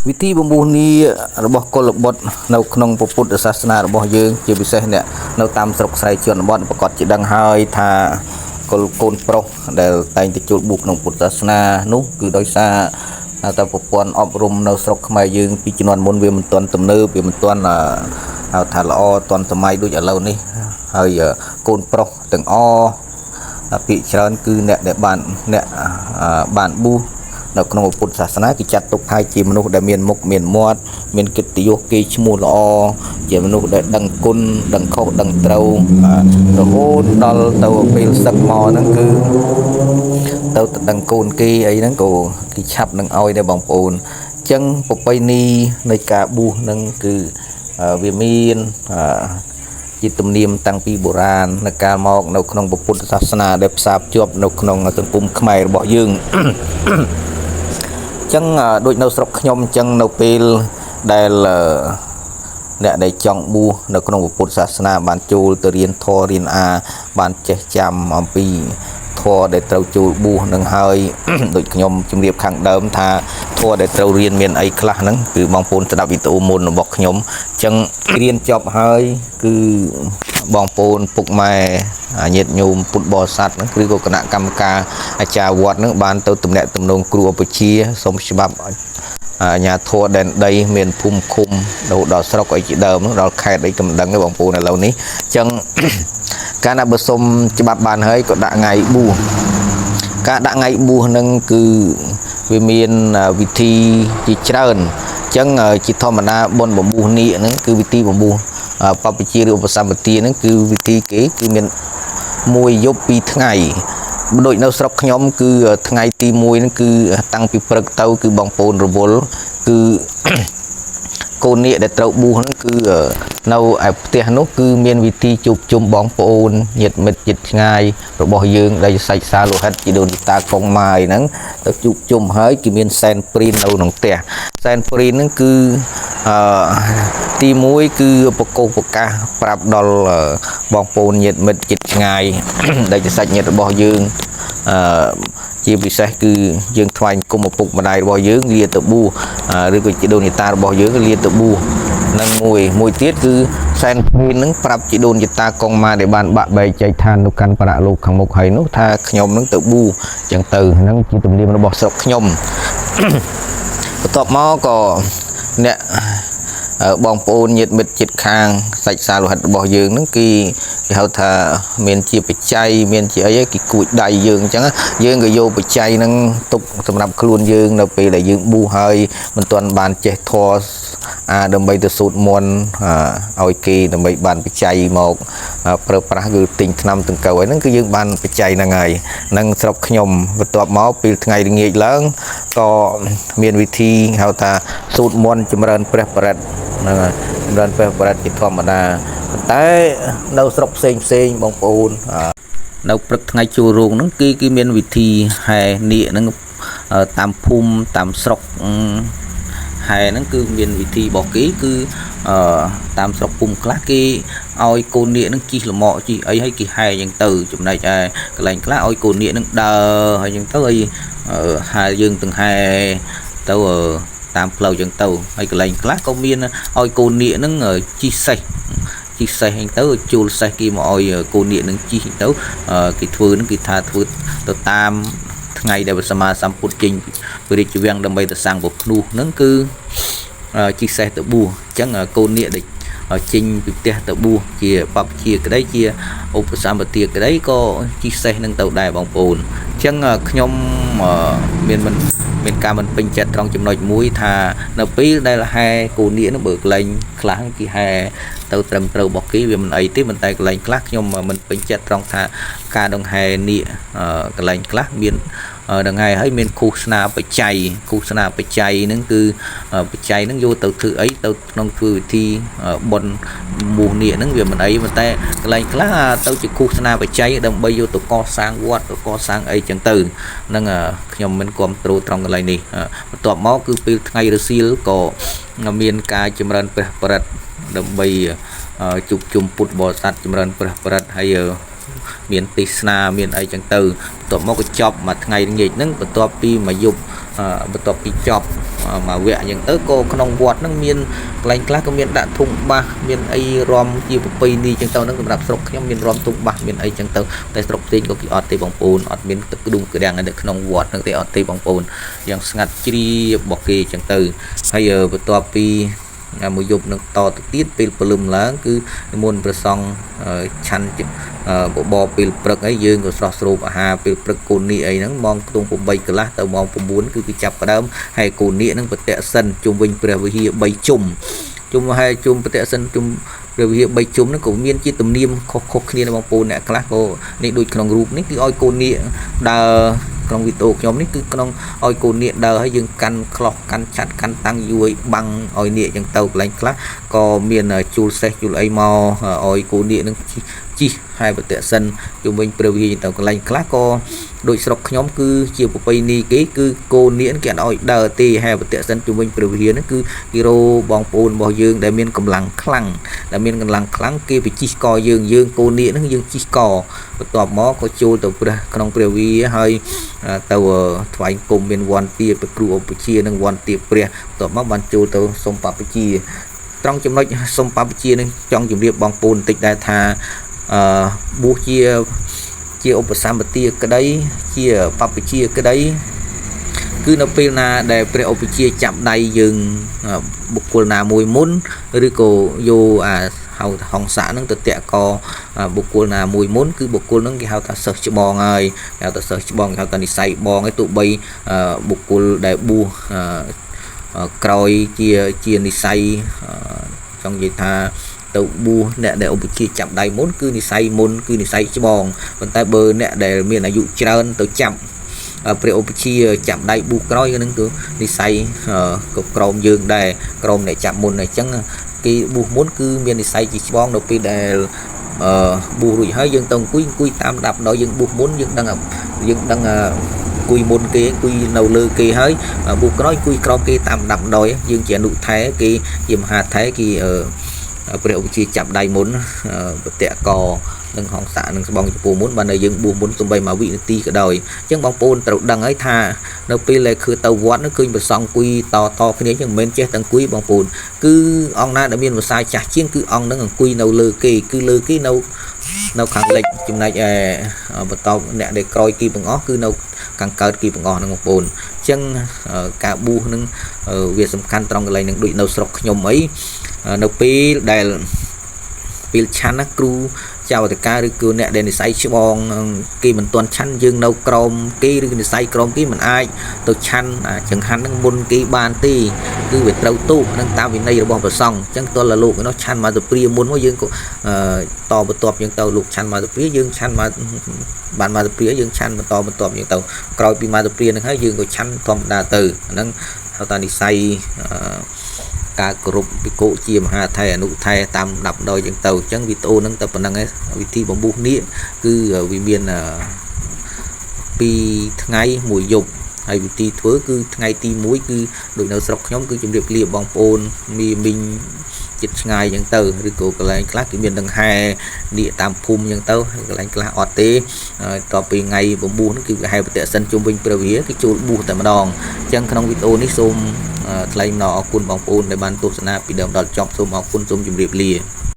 វិធីបំពោះនីរបស់កុលបុត្រនៅក្នុងពុទ្ធសាសនារបស់យើងជាពិសេសអ្នកនៅតាមស្រុកស្រែជនបទប្រកាសជាដឹងហើយថាកុលកូនប្រុសដែលតែងតែចូលបួសក្នុងពុទ្ធសាសនានោះគឺដោយសារតែប្រព័ន្ធអប់រំនៅស្រុកខ្មែរយើងពីជំនាន់មុនវាមិនទាន់ទំនើបវាមិនទាន់ហៅថាល្អទាន់សម័យដូចឥឡូវនេះហើយកូនប្រុសទាំងអភាគច្រើនគឺអ្នកដែលបានអ្នកបានបួសនៅក្នុងពុទ្ធសាសនាគេចាត់ទុកថាជាមនុស្សដែលមានមុខមានមាត់មានកិត្តិយសគេឈ្មោះល្អជាមនុស្សដែលដឹងគុណដឹងខុសដឹងត្រូវរហូតដល់ទៅពេលសឹកមកហ្នឹងគឺទៅទៅដឹងកូនគេអីហ្នឹងក៏គេឆាប់នឹងឲ្យដែរបងប្អូនអញ្ចឹងប្រពៃណីនៃការបួសហ្នឹងគឺវាមានជាទំនៀមតាំងពីបុរាណនៅកាលមកនៅក្នុងពុទ្ធសាសនាដែលផ្សារភ្ជាប់នៅក្នុងសង្គមខ្មែររបស់យើង ចឹងដូចនៅស្រុកខ្ញុំអញ្ចឹងនៅពេលដែលអ្នកដែលចង់បួសនៅក្នុងពុទ្ធសាសនាបានចូលទៅរៀនធម៌រៀនអាបានចេះចាំអំពីធម៌ដែលត្រូវចូលបួសនឹងហើយ ដូចខ្ញុំជម្រាបខាងដើមថាធម៌ដែលត្រូវរៀនមានអីខ្លះហ្នឹងគឺបងប្អូនស្ដាប់វីដេអូមុនរបស់ខ្ញុំអញ្ចឹងរៀនចប់ហើយគឺបងប្អូនពុកម៉ែញាតិញោមពុទ្ធបរិស័ទហ្នឹងឬក៏គណៈកម្មការអាចារ្យវត្តហ្នឹងបានទៅទំនាក់ទំនងគ្រូឧបជាសូមច្បាប់អាជ្ញាធរដែនដីមានភូមិឃុំរហូតដល់ស្រុកអីជាដើមដល់ខេត្តអីក៏មិនដឹងទេបងប្អូនឥឡូវនេះអញ្ចឹង កាលណាបើសុំច្បាប់បានហើយក៏ដាក់ថ្ងៃបួសការដាក់ថ្ងៃបួសហ្នឹងគឺវាមានវិធីជាច្រើនអញ្ចឹងជាធម្មតាបុណ្យបំពោះនេះហ្នឹងគឺវិធីបំពោះបព្វជិឬឧបសម្បទាហ្នឹងគឺវិធីគេគឺមានមួយយប់ពីរថ្ងៃដូចនៅស្រុកខ្ញុំគឺថ្ងៃទី1ហ្នឹងគឺតាំងពីព្រឹកទៅគឺបងប្អូនរវល់គឺ កូននាគដែលត្រូវបួសហ្នឹងគឺនៅឯផ្ទះនោះគឺមានវិធីជួបជុំបងប្អូនញាតិមិត្តជិតឆ្ងាយរបស់យើងដែលសាច់សាលោហិតជីដូនជីតាកុងម៉ាយហ្នឹងទៅជួបជុំហើយគេមានសែនព្រីននៅក្នុងផ្ទះសែនព្រីនហ្នឹងគឺអឺទី1គឺប្រកោសប្រកាសប្រាប់ដល់បងប្អូនញាតិមិត្តជិតឆ្ងាយ ដែលជាសាច់ញាតិរបស់យើងអឺជាពិសេសគឺយើងថ្វាយគុំឪពុកម្ដាយរបស់យើងលាទៅបួសឬក៏ជីដូនជីតារបស់យើងលាទៅបួសនឹងមួយមួយទៀតគឺសែនព្រាននឹងប្រាប់ជីដូនជីតាកងម៉ាដែលបានបាក់បែកចែកឋាននៅកាន់បរលោកខាងមុខហើយនោះថាខ្ញុំនឹងទៅបួសចឹងទៅហ្នឹងជាទំនៀមរបស់ស្រុកខ្ញុំ បន្ទាប់មកក៏អ្នកបងប្អូនញាតិមិត្តជិតខាងសាច់សាលោហិតរបស់យើងហ្នឹងគេគេហៅថាមានជាបច្ច័យមានជាអីគេគួចដៃយើងអញ្ចឹងយើងក៏យកបច្ច័យហ្នឹងទុកសម្រាប់ខ្លួនយើងនៅពេលដែលយើងបួសហើយមិនទាន់បានចេះធម៌អាដើម្បីទៅសូត្រមន្តឲ្យគេដើម្បីបានបច្ច័យមកប្រើប្រាស់គឺទិញថ្នាំទង្កូវហ្នឹងគឺយើងបានបច្ច័យហ្នឹងហើយនឹងស្រុកខ្ញុំបន្ទាប់មកពេលថ្ងៃល្ងាចឡើងក៏មានវិធីហៅថាសូត្រមន្តចម្រើនព្រះបរិត្តហ្នឹងហើយចម្រើនព្រះបរិត្តជាធម្មតាប៉ុន្តែនៅស្រុកផ្សេងផ្សេងបងប្អូននៅព្រឹកថ្ងៃជួររោងហ្នឹងគេគេមានវិធីហែនាគហ្នឹងតាមភូមិតាមស្រុកហែហ្នឹងគឺមានវិធីរបស់គេគឺអឺតាមស្រុកភូមិខ្លះគេឲ្យកូននាគហ្នឹងជិះលម៉កជិះអីហើយគេហែអញ្ចឹងទៅចំណែកឯកន្លែងខ្លះឲ្យកូននាគហ្នឹងដើរហើយអញ្ចឹងទៅហើយហែយើងទាំងហែទៅតាមផ្លូវអញ្ចឹងទៅហើយកន្លែងខ្លះក៏មានឲ្យកូននាគហ្នឹងជិះសេះជិះសេះអញ្ចឹងទៅជួលសេះគេមកឲ្យកូននាគនឹងជិះទៅគេធ្វើនឹងគេថាធ្វើទៅតាមថ្ងៃដែលព្រះសម្មាសម្ពុទ្ធចេញពីរាជវាំងដើម្បីទៅសាងពភ្នោះហ្នឹងគឺជិះសេះទៅបួសអញ្ចឹងកូននាគដែលចេញពីផ្ទះទៅបួសជាបព្វជិក្តីជាឧបសម្បទាក្តីក៏ជិះសេះនឹងទៅដែរបងប្អូនអញ្ចឹងខ្ញុំមានមិនមានការមិនពេញចិត្តត្រង់ចំណុចមួយថានៅពេលដែលហែកូននាគនោះបើកន្លែងខ្លះគេហែទៅត្រឹមត្រូវរបស់គេវាមិនអីទេប៉ុន្តែកន្លែងខ្លះខ្ញុំមិនពេញចិត្តត្រង់ថាការដង្ហែនាគកន្លែងខ្លះមានដង្ហែហើយមានឃោសនាបច្ច័យឃោសនាបច្ច័យហ្នឹងគឺបច្ច័យហ្នឹងយកទៅធ្វើអីទៅក្នុងធ្វើវិធីបុណ្យមោះនាគហ្នឹងវាមិនអីប៉ុន្តែកន្លែងខ្លះទៅជាឃោសនាបច្ច័យដើម្បីយកទៅកសាងវត្តទៅកសាងអីចឹងទៅហ្នឹងខ្ញុំមិនគ្រប់គ្រងត្រង់កន្លែងនេះបន្ទាប់មកគឺពេលថ្ងៃរសៀលក៏មានការចម្រើនព្រះបរិត្តដើម្បីជួបជុំពុទ្ធបរិស័ទចម្រើនព្រះបរិត្តហើយមានទេសនាមានអីចឹងទៅបន្ទាប់មកក៏ចប់មួយថ្ងៃល្ងាចហ្នឹងបន្ទាប់ពីមួយយប់បន្ទាប់ពីចប់ មួយវគ្គអញ្ចឹងទៅក៏ក្នុងវត្តហ្នឹងមានកន្លែងខ្លះក៏មានដាក់ធុងបាសមានអីរំជាប្រពៃណីអញ្ចឹងទៅហ្នឹងសម្រាប់ស្រុកខ្ញុំមានរំធុងបាសមានអីអញ្ចឹងទៅតែស្រុកផ្សេងក៏គេអត់ទេបងប្អូនអត់មានទឹកក្ដុងក្ដាំងនៅក្នុងវត្តហ្នឹងទេអត់ទេបងប្អូនយ៉ាងស្ងាត់ជ្រាបរបស់គេអញ្ចឹងទៅហើយបន្ទាប់ពីមួយយប់នឹងតទៅទៀតពេលព្រលឹមឡើងគឺនិមន្តព្រះសង្ឃឆាន់បបរពេលព្រឹកអីយើងក៏ស្រស់ស្រូបអាហារពេលព្រឹកកូននេះអីហ្នឹងម៉ោងខ្ទង់8កន្លះទៅម៉ោង9គឺគេចាប់ផ្ដើមហើយកូននេះហ្នឹងប្រតិសិនជុំវិញព្រះវិហារ3ជុំជុំហើយជុំប្រតិសិនជុំព្រះវិហារ3ជុំហ្នឹងក៏មានជាទំនៀមខុសៗគ្នាណាបងប្អូនអ្នកខ្លះក៏នេះដូចក្នុងរូបនេះគឺឲ្យកូននេះដើរក្នុងវីដេអូខ្ញុំនេះគឺក្នុងឲ្យកូននាគដើរហើយយើងកាន់ក្លោះកាន់ឆាត់កាន់តាំងយួយបាំងឲ្យនាគចឹងទៅកន្លែងខ្លះក៏មានជួលសេះជួលអីមកឲ្យកូននាគនឹងជីហើយបតិសិនជុំវិញព្រះវិហារទៅកន្លែងខ្លះក៏ដូចស្រុកខ្ញុំគឺជាប្រពៃណីគេគឺកូននាគគេអត់ឲ្យដើរទេហើយបតិសិនជុំវិញព្រះវិហារហ្នឹងគឺគេរោបងប្អូនរបស់យើងដែលមានកម្លាំងខ្លាំងដែលមានកម្លាំងខ្លាំងគេទៅជីកកយើងយើងកូននាគហ្នឹងយើងជីកកបន្ទាប់មកក៏ចូលទៅព្រះក្នុងព្រះវិហារហើយទៅថ្វាយគុំមានវន្តាព្រះគ្រូឧបជានិងវន្តាព្រះបន្ទាប់មកបានចូលទៅសុំបព្វជិត្រង់ចំណុចសុំបព្វជិនឹងចង់ជម្រាបបងប្អូនបន្តិចដែរថាអឺបួសជាជាឧបសម្បទាក្តីជាបព្វជិក្តីគឺនៅពេលណាដែលព្រះឧបជាចាប់ដៃយើងបុគ្គលណាមួយមុនឬក៏យកអាហៅហង្សៈហ្នឹងទៅតាក់កបុគ្គលណាមួយមុនគឺបុគ្គលហ្នឹងគេហៅថាសិស្សច្បងហើយគេហៅថាសិស្សច្បងគេហៅថានិស័យបងហើយទោះបីបុគ្គលដែលបួសក្រោយជាជានិស័យចង់និយាយថាទៅបួសអ្នកដែលឧបជាចាប់ដៃមុនគឺនិស័យមុនគឺនិស័យច្បងប៉ុន្តែបើអ្នកដែលមានអាយុច្រើនទៅចាប់ព្រះឧបជាចាប់ដៃបួសក្រោយហ្នឹងគឺនិស័យក៏ក្រមយើងដែរក្រមអ្នកចាប់មុនអញ្ចឹងគេបួសមុនគឺមាននិស័យជាច្បងនៅពេលដែលអឺបួសរួចហើយយើងទៅអង្គុយអង្គុយតាមដាប់ដល់យើងបួសមុនយើងដឹងយើងដឹងអង្គុយមុនគេអង្គុយនៅលើគេហើយបួសក្រោយអង្គុយក្រោមគេតាមដាប់ដោយយើងជាអនុថែគេជាមហាថែគេព្រះឧបជាចាប់ដៃមុនបតកនិងហង្សៈនិងស្បងចំពោះមុនបាននៅយើងបួសមុនសំបីមួយវិនាទីក៏ដោយអញ្ចឹងបងប្អូនត្រូវដឹងហើយថានៅពេលដែលគឺទៅវត្តនោះឃើញព្រះសង្ឃអង្គុយតតគ្នាអញ្ចឹងមិនមែនចេះតែអង្គុយបងប្អូនគឺអង្គណាដែលមានវសាចាស់ជាងគឺអង្គនឹងអង្គុយនៅលើគេគឺលើគេនៅនៅខាងលិចចំណែកឯបន្តអ្នកដែលក្រោយគេបង្អស់គឺនៅខាងកើតគេបង្អស់ហ្នឹងបងប្អូនអញ្ចឹងការបួសនឹងវាសំខាន់ត្រង់កន្លែងនឹងដូចនៅស្រុកខ្ញុំអីនៅពេលដែលពេលឆាន់ណាគ្រូចៅអធិការឬគឺអ្នកដែលនិស័យច្បងគេមិនទាន់ឆាន់យើងនៅក្រោមគេឬនិស័យក្រោមគេមិនអាចទៅឆាន់ចង្ហាន់នឹងមុនគេបានទេគឺវាត្រូវទោសនឹងតាមវិន័យរបស់ព្រះសង្ឃអញ្ចឹងទល់លោកនោះឆាន់មកទៅព្រាមុនមកយើងក៏តបន្ទាប់យើងទៅលោកឆាន់មកទៅព្រាយើងឆាន់មកបានមកទៅព្រាយើងឆាន់បន្តបន្ទាប់យើងទៅក្រោយពីមកទៅព្រានឹងហើយយើងក៏ឆាន់ធម្មតាទៅហ្នឹងហៅថានិស័យការគោរពភិក្ខុជាមហាថេរអនុថេរតាមដាប់ដោយចឹងទៅអញ្ចឹងវីដេអូហ្នឹងតែប៉ុណ្្នឹងឯងវិធីបំពុះនាគគឺវាមាន2ថ្ងៃមួយយប់ហើយវិធីធ្វើគឺថ្ងៃទី1គឺដូចនៅស្រុកខ្ញុំគឺជម្រាបលាបងប្អូនមីមីងចិត្តឆ្ងាយចឹងទៅឬក៏កន្លែងខ្លះគេមានដង្ហែនាគតាមភូមិចឹងទៅកន្លែងខ្លះអត់ទេហើយតទៅពីថ្ងៃ9ហ្នឹងគឺគេហៅបតិសិនជុំវិញព្រះវិហារគឺចូលបួសតែម្ដងអញ្ចឹងក្នុងវីដេអូនេះសូមថ្លែងអំណរអគុណបងប្អូនដែលបានទស្សនាពីដើមដល់ចប់សូមអរគុណសូមជម្រាបលា។